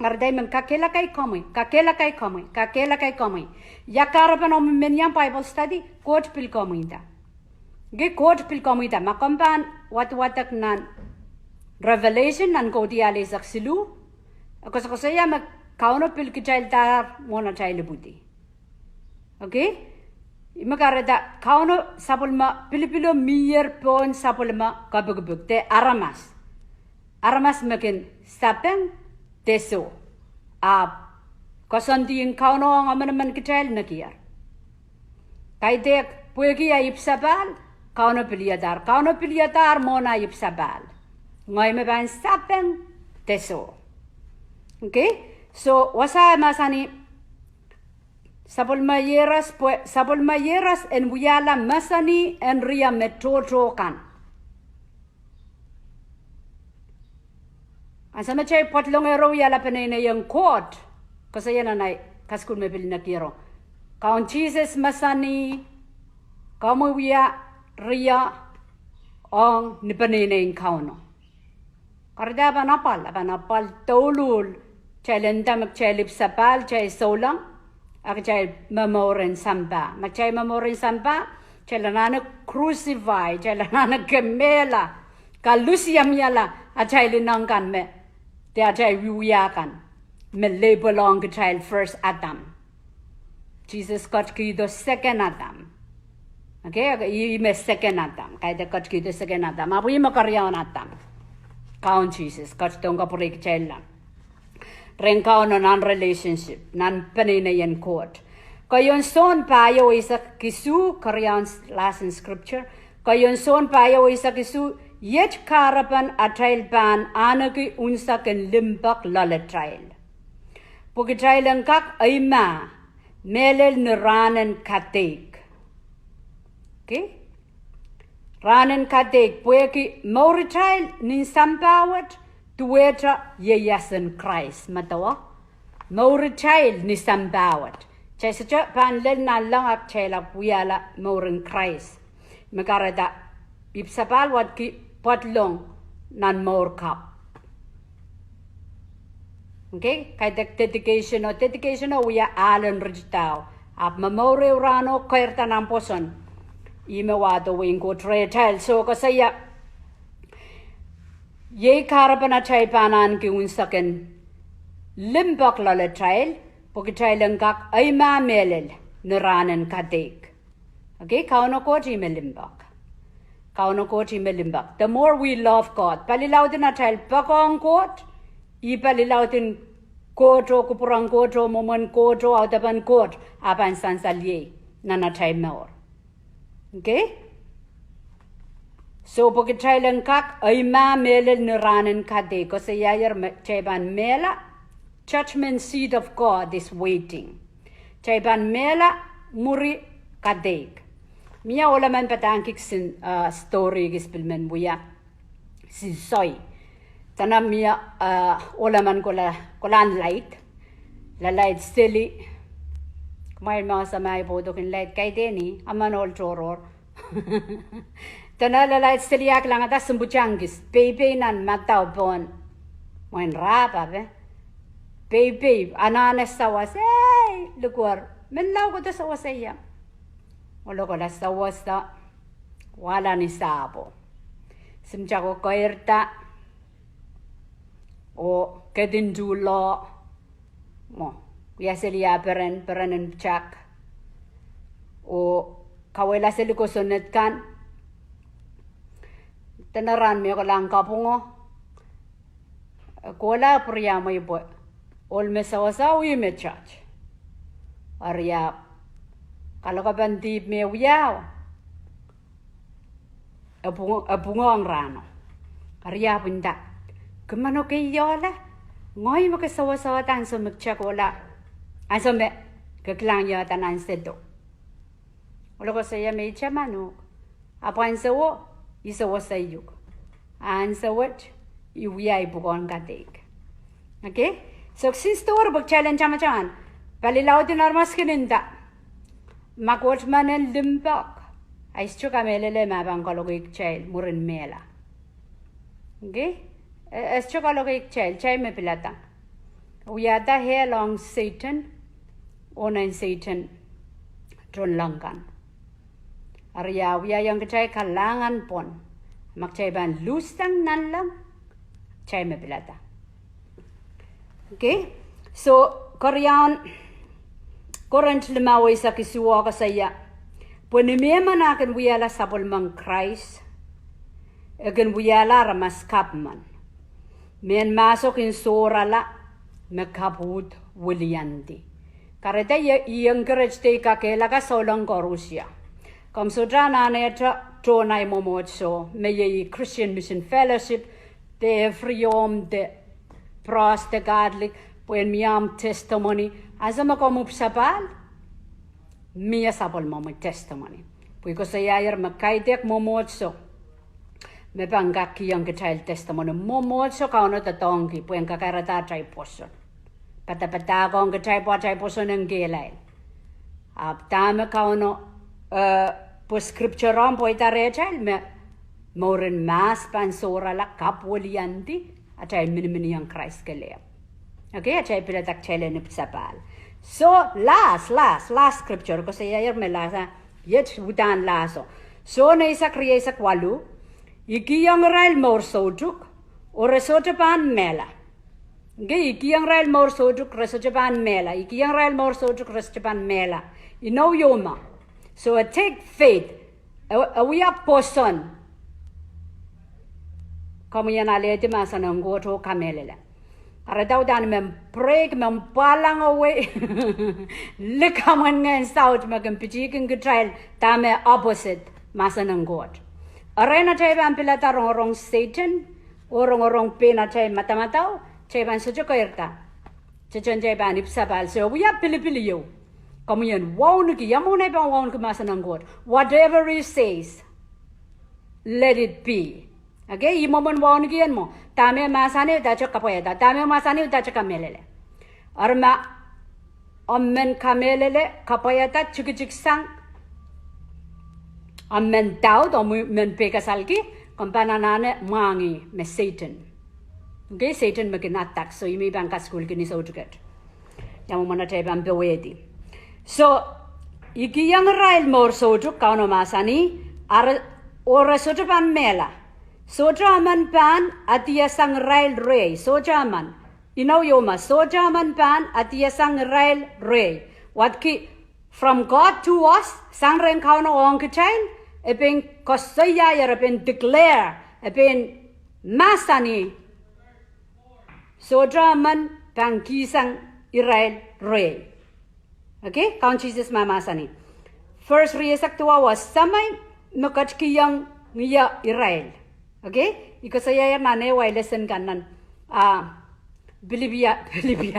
Eri dai men kakehlakai komwi, kakehlakai komwi, kakehlakai komwi. Ia kahrepen omw men iang Bible study, Koht pil komwihda. Okay, Koht pil komwihda. Ma komw pahn wadwadek nan Revelation, nan Kaudiahl eisek siluh, e koasokoasoia me Kauno pil kitaildahr mwohn atail ipwidi. Okay? Ih me kahrehda Kauno sapwellime pilipilo mier pohn sapwellime kepikipik de aramas. Aramas me kin sapeng de soh. Ahpw koasoandi en Kauno ong emenemen kitail nekier. Kaidehk pwehki eh ipwsapahl, Kauno pil iadahr. Kauno pil iadahr mwohn eh ipwsapahl. Ngehi me pahn sapeng de soh. Okay? So, wasa e mahsanih, sapwellime ieros, pwe sapwellime ieros en wiahla mahsanih en rie me tohto kan. Ansou me kitail pwadlong ero wiahla peneineien Koht, koasoia nan ei kasukuhl me pil nekiero, Kaun Sises mahsanih, komwi wia rie ong ni peneineien Kauno. Kahrehda e pahn apwal, e pahn apwal douluhl, kitail nda me kitail ipwsapahl, kitail souleng, a kitail momour en sampah. Ma kitail momour en sampah, kitail anahne crucify, kitail anahne kemehla, kalusiamiala atail ineng kan me, de atail wiewia kan, me label ong kitail first Adam. Sises ketikihdo second Adam. Okay, ih me second Adam. Kaidehk ketikihdo second Adam. Ahpw ih me keriaun Adam. Kaun Sises ketidohng kapwureikitailla rehn Kauno nan relationship, nan peneineien Koht. Keieun Sohn pahieu eisek isuh, keriaun lesson scripture. Keieun Sohn pahieu eisek isuh, iet kahrepen atail pahn ahneki unsek en limpoak loalatail, pwe kitail en kak eimah mehlel ni rahnen kadeik. Okay? Rahnen kadeik, pwehki mouritail nin sampah wet duwehte ieias en Krais, medewe. Mouritail ni sampah wet. Kitail sohte pahn lel nanleng ahpw kitail ahpw wiahla mouren Krais. Me kahrehda ipwsapahl wet ki pwadlong nan mour kapw. Okay, kaidehk dedication o, dedication o wia ahlen ritidao. Ahpw momour ehu rahno keirda nan pwoson. Ih me wahdo wehin Koht rehtail. So koasoia, iei kahrepen atail pahn ahneki unsek en limpoak loalatail, pwe kitail en kak eimah mehlel ni rahnen kadeik. Okay, Kauno Koht ih me limpoak. Kauno Koht ih me limpoak. The more we love God, palilaud en atail poakohng Koht, ih palilaud en Koht oh kupwuren Koht oh mwomwen Koht oh audepen Koht, a pahn sansal iei nan atail mour. Okay? So pwe kitail en kak eimah mehlel ni rahnen kadeik, koasoiaier me kitail pahn mehla, judgment seat of God is waiting. Kitail pahn mehla mwuri kadeik. Mie ohl emen padahngki kisin, uh, story kis pil men wia, kisin soai. Dene mie, uh, ohl emen kohla, kohlahng laid, lalaid seli. Kumwail me ese ma I pwoudokin laid kaidehn ih, emen ohl tohrohr. Dene lalaid seli ah kilangada sounpwong kis, peipei nan madau pohn mwein rahpw ape. Peipei, anahne sawas, ei, likwer, menlau kohdo sawas ie. Ohlo kohla sawasta, wahla ni sahpwo. Simtako keirda, oh kedin tuhlo, mwo, wia seli ah peren, peren en pwutak, oh kawehla seli kosonned kan. Dene rahn me kohlahng kapwungo, kohla pwuriamwei pwe ohl me sawasao ih me judge. Eri ahpw kalokapen dihp me wiahu, e pwung-, e pwungohng rahno. Eri ahpw nda, ke mano ke iola, ngehi me ke sawasaohda ansou me kitail kohla, ansou me ke kilang iehda nan sedo. Ohlo koasoia me I tamanohk. Ahpw ansowo, I sawasaiuk. Ansou wet, I wia ei pwukoahn kadeik. Okay? So kisin story pwe kitail en tamataman Pali laud en aramas kin nda, ma Koht men en limpoak, a I sohte kamehlele ma pahn kaloke kitail mwurin mehla. Okay? E, e sohte kaloke kitail, kitail me pilada. Wiahda ehl ong Sehdan, oh nan Sehdan tohnleng kan. Eri e wiahiong kitail kalahngan pwon. Ma kitail pahn luhssang nanleng, kitail me pilada. Okay? So, keriaun Korint limau eisek isuh koasoia, pwe ni me emen a kin wiahla sapwellimen Krais, e kin wiahla aramas kapw men. Mehn mahso kin sohrala me kapw uhd wiliandi. Kahrehda I, I encourage de I kakehlaka souleng koarusie. Komw sohte anahne te tohn ahi mwomwohdiso, me iei Christian Mission Fellowship, de Freedom, de Pros, de Catholic, pwehn mie omw testimony, ansou me komw ipwsapahl, mie sapwellimomwi testimony. Pwe I koasoiahier me kaidehk mwomwohdiso me pahn kak kihong kitail testimony. Mwomwohdiso Kauno doadoahngki pwehn kakairada atail pwoson. Padapadahkohng kitail pwe atail pwoson en kehlail. Ahpw dahme Kauno, eh, pwe scripture omw pweida rehtail me, mouren mahs pahn sohrala, kapw wiliandi, atail miniminiong Krais kelehpw. Okay, atail pilada kitail en ipwsapahl. So, last, last, last scripture, koasoiahier me last, ah, iet uhdahn last o. Sohn eisek, rieisek waluh, I kihong irail mour soutuk, oh re sohte pahn mehla. Okay, I kihong irail mour soutuk, re sohte pahn mehla. I kihong irail mour soutuk, re sohte pahn mehla. Inou ieu me. So, e take faith. E, e wia pwoson. Komwi en alehdi mahsen en Koht oh kamehlele. Kahrehda udahn me break, me pwalangawei. Likamw en ngehn saut me kin pitihkin kitail dahme opposite mahsen en Koht. Erein atail pahn pilada rongorong Sehdan, oh rongorong pein atail madamadau, kitail pahn sohte keirda. Kitail pahn ipwsapahl. So, wia pilipil ieu. Komwi en wauneki, ia mwohn ei pahn wauneki mahsen en Koht. Whatever he says, let it be. Okay, ih mwomwen wauneki en mwo. Dahme mahsanih, dah kitail kapwaiada. Dahme mahsanih, dah kitail kamehlele. Eri ma omw men kamehlele, kapwaiada, tikitiksang, omw men doubt, omw men pehkasalki, komw pahn anahne mwahngih me Sehdan. Okay, Sehdan me kin attack, so ih me I pahn kasukuhlki ni soutik et. Ia mwomwen atail pahn powehdi. So, I kihong irail mour soutuk, Kauno mahsanih, a re, oh re sohte pahn mehla. Sohte emen pahn adiasang irail rehi, sohte emen. Inou ieu me, sohte emen pahn adiasang irail rehi. Wadki, from God to us, sang rehn Kauno ong kitail, e pein koasoiahier, e pein declare, e pein mahsanih, sohte emen pahn kihsang irail rehi. Okay, Kaun Sises me mahsanih. Verse rieisek duwau, Samei me ketikihong ie irail. Okay, I koasoiahier nan ehu ahi lesson kan nan, ah, Pilipii, Pilipii.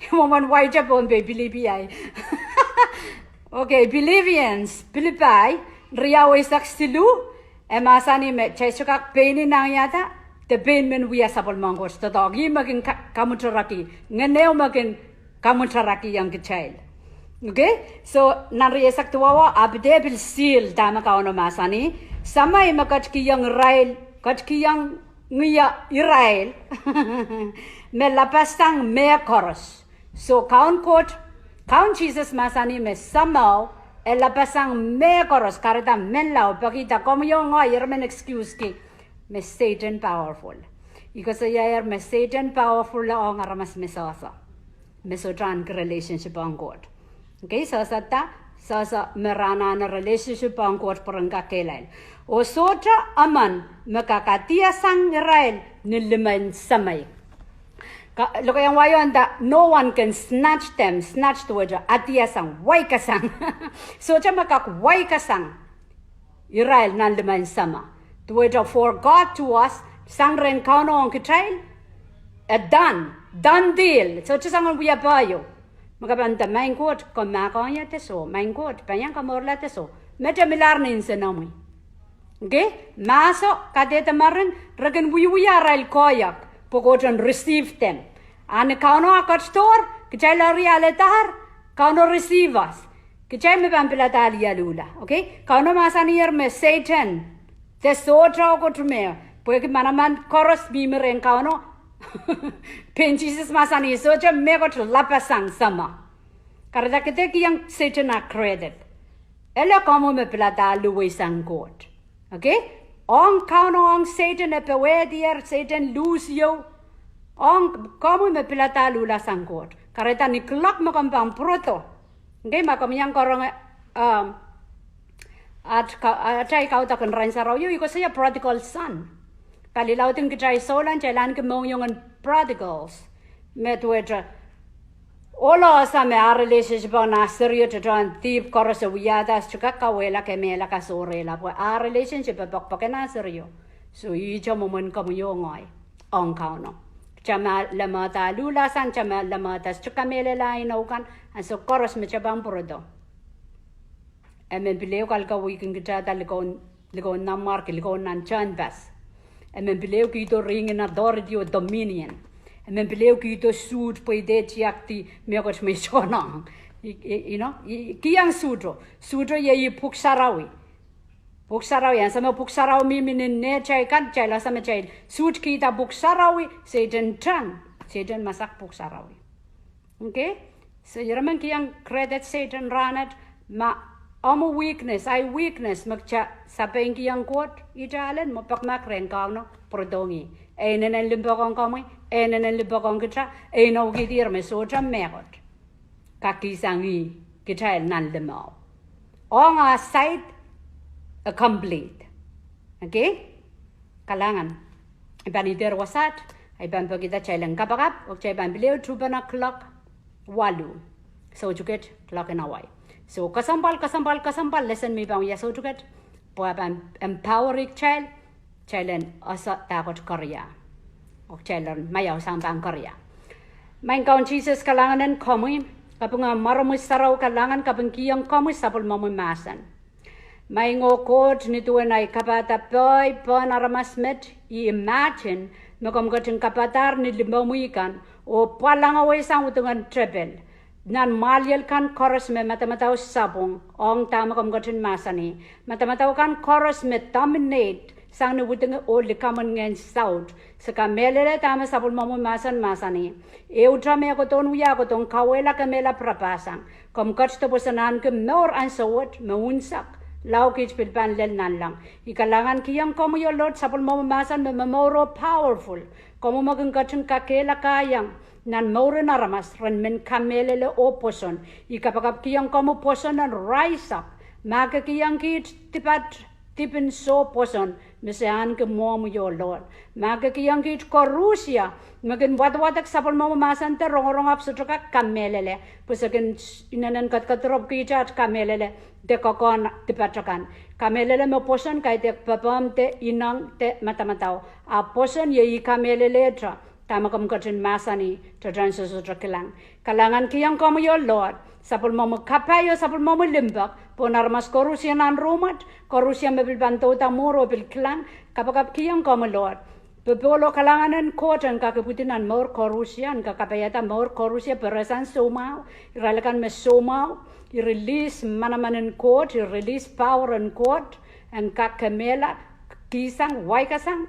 Ih mwomwen waite Pohnpei, Pilipii. Okay, Philippians, Pilipai, riau eisek siluh, e mahsanih me, kitail sohte kak pein inangiada, de pein men wia sapwellimen Koht doadoahk, ih me kin ka, kamwuteraki, ngehn ehu me kin kamwuterakihong kitail. Okay? So, nan rieisek duwau, ahpw de pil seal dahme Kauno mahsanih, Samei me ketikihong irail, ketikihong ie irail, me lapasang mehkoaros. So, Kaun Koht, Kaun Sises mahsanih me somehow, e lapasang mehkoaros, kahrehda menlau, pekihda komwi oh ngehi, irail men excuse ki, me Sehdan powerful. I koasoiahier me Sehdan powerful ong aramas me sohso. Me sohte ahneki relationship ong Koht. Okay, sohso da, sohso me re anahne relationship ong Koht pwe ren kak kehlail. Oh sohte emen me kak adiasang irail ni limen Samei. Ka, lokaiahn wai o nda, no one can snatch them, snatch duwehte adiasang, waikasang. Sohte me kak waikasang irail nan limen Samei. Duwehte for God to us, sang rehn Kauno ong kitail, e done, done deal. Sohte soangen wia pahieu. Me ke pahn nda, Maing Koht, komw mahkohng ie de soh, Maing Koht, pahn iang komourla de soh. Mete milahr ni nsenomwi. Okay? Mahso, kadehde mering, re kin wiewia arail koahiek, pwe Koht en receive them. A ni Kauno a ketidohr, Kitail eri aledahr, Kauno receive us. Kitail me pahn pilada alialuhla. Okay? Kauno mahsanier me Sehdan, de sohte kotume, pwehki manaman koaros mihmi rehn Kauno. Pein Sises mahsanih, sohte mehkot lapasang Sahmo. Kahrehda ke dehr kihong Sehdan ah credit. Ele komwi me pilada luhweisang Koht. Okay? Ong Kauno, ong Sehdan e powehdier, Sehdan lose you. Ong komwi me pilada luhla sang Koht. Kahrehda ni kuloak me komw pahn pwurodo. Okay, ma komw iang karonge, um, at ka-, atail kaudok en rahn sarawi, I koasoia prodigal son. Pali lauding kitail souleng, kitail ahneki mohngiong en prodigals. Me duwehte ohlo ese me ah relationship ong nah serio tohtohn dihp koaros e wiahda, e sohte kak kauwehla, kemehla, kasohrehla, pwe ah relationship e poakpoake nah serio. So ihte mwomwen komwi oh ngehi ong Kauno. Kitail me lemehda luhla sang, kitail me lemehda sohte kamehlele inou kan, ansou koaros me kitail pahn pwurodo. E men pil ehu kalkawihkin kitailda likou, likou nanmwarki, likou nan tehnpas. E men pil ehu kihdo ringin authority oh dominion. E men pil ehu kihdo suht pwe I dehr tiakedi mehkot me I sohte nang. I, I, you know, I kihong suhto. Suhto iei Pwuhk Sarawi. Pwuhk Sarawi, ansou me Pwuhk Sarawi mihmi nan nehtail kan, kitail ese me kitail suht kihda Pwuhk Sarawi, Sehdan tang, Sehdan masak Pwuhk Sarawi. Okay? So, ira men kihong credit Sehdan rahnwet, ma omw weakness, ahi weakness, me kitail sapeikihong Koht, ihte alen, mwo pekmek rehn Kauno, pwurodohng ih. E inenen limpoak ong komwi, e inenen limpoak ong kitail, e inoukihdi ira me sohte mehkot kakihsang ih, kitail nan limau. Ong ah side, e complete. Okay? Kalahngan. I pahn idehr wasaht, I pahn pekihda kitail en kapakap, oh kitail pahn pil ehu tuhpene kuloak waluh. Soutuket kuloak en Hawaii. So, kesempwal, kesempwal, kesempwal, lesen me I pahn wia soutuket, pwe e pahn empower kitail, kitail en ese dahkot koaros. Oh kitail en maiau sang pahn koaros. Maing Kaun Sises, kalahngan en komwi, kaping mwaromwi sarawi, kalahngan, kaping kihong komwi sapwellimomwi mahsen. Maing oh Koht, ni duwen ei kapahda pohi pohn aramas met, I imagine me komw ketin kapadahr ni limomwi kan, oh pwalangawei sang udingen tepel. Nan mwahliel kan koaros me madamadau sapwung, ong dahme komw ketin mahsanih. Madamadau kan koaros me dominate sang ni udingen oh likamw en ngehn saut. Se kamehlele dahme sapwellimomwi mahsen mahsanih. Ehute me e kohdohn wia, e kohdohn kauwehla, kemehla, pirapahsang. Komw ketido pwe sen ahneki mour ansou wet me unsek, lao kiht pil pahn lel nanleng. I kalahngan kihong komwi oh Lord sapwellimomwi mahsen me momour oh powerful. Komwi me kin ketin kakehlakaiong nan mouren aramas ren men kamehlele oh pwoson. I kapakap kihong komwi pwoson en rise up. Ma ke kihong kiht dipat dipin soh pwoson me se ahneki mwohmwi oh Lord. Ma ke kihong kiht koarusie me kin wadawadek sapwellimomwi mahsen de rongorong ahpw sohte kak kamehlele. Pwe se kin inenen kedikedirailkihte at kamehlele de kokohn dipat akan. Kamehlele me pwoson kaidehk pepehm de ineng de madamadau. A pwoson iei I kamehlelehte dahme komw ketin mahsanih, tohtohn sohte kilang. Kalahngan kihong komwi oh Lord, sapwellimomwi kapai oh sapwellimomwi limpoak, pohn aramas koarusie nan rumwet, koarusie me pil pahn douda mwuhr oh pil kilang, kapakap kihong komwi Lord. Popohl oh kalahngan en Koht en kak ipwidi nan mour koarusie, en kak kapaiada mour koarusie, perehsang soumwahu, irail akan me soumwahu, I release manaman en Koht, I release power en Koht, en kak kemehla, kihsang, waikasang,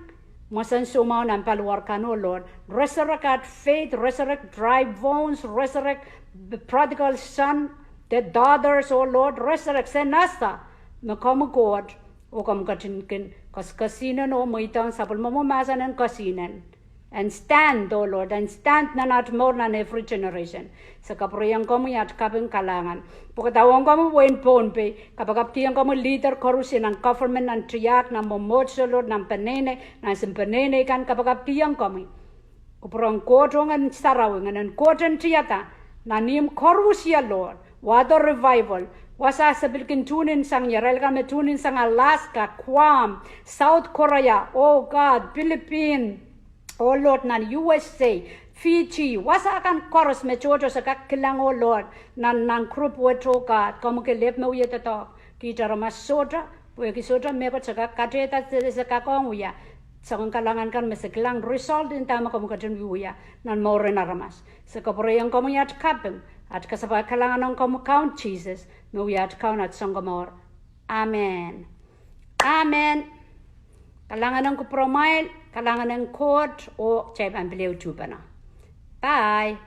mwesen soumwahu nan paliwar kan oh Lord. Resurrect at faith, resurrect dry bones, resurrect the prodigal son, the daughters oh Lord, resurrect, se nasa me komwi Koht, oh komw ketin kin koasoakoasoia oh mweidohng sapwellimomwi mahsen en koasoia. And stand, oh Lord, and stand nan at mour nan every generation. Se kapwurehiong komwi at kaping kalahngan. Pwukada ong komwi wehin Pohnpei, kapakap kihong komwi leader koarusie nan government, nan tiahk, nan mwomwohdiso, Lord, nan peneinei, nan sihn peneinei kan, kapakap kihong komwi. Kupwuren Koht oh Ngehn Sarawi, Ngehn en Koht en tiada nan ihmw koarusie, Lord. Wahdo revival. Wasa se pil kin tune in sang ie, irail akan me tune in sang Alaska, Guam, South Korea, oh God, Philippines, oh Lord, nan U S A, Fiji, wasa akan koaros me tohto se kak kilang, oh Lord, nan, nan group wet, oh God, komwi kelehpw me wie doadoahk. Kiht aramas sohte, pwehki sohte mehkot se kak katehda, se, se kak ong wia. Soangen kalahngan kan me se kilang result en dahme komw ketin wiewia nan mouren aramas. Se kapwurehiong komwi at kaping, at kasapahl kalahngan ong komw Kaun Sises, me wia at Kaun, at Sounkomour. Amen. Amen. Kalahngan ong kupwuramwail, kalahngan ong Koht, oh kitail pahn pil ehu tuhpene. Bye.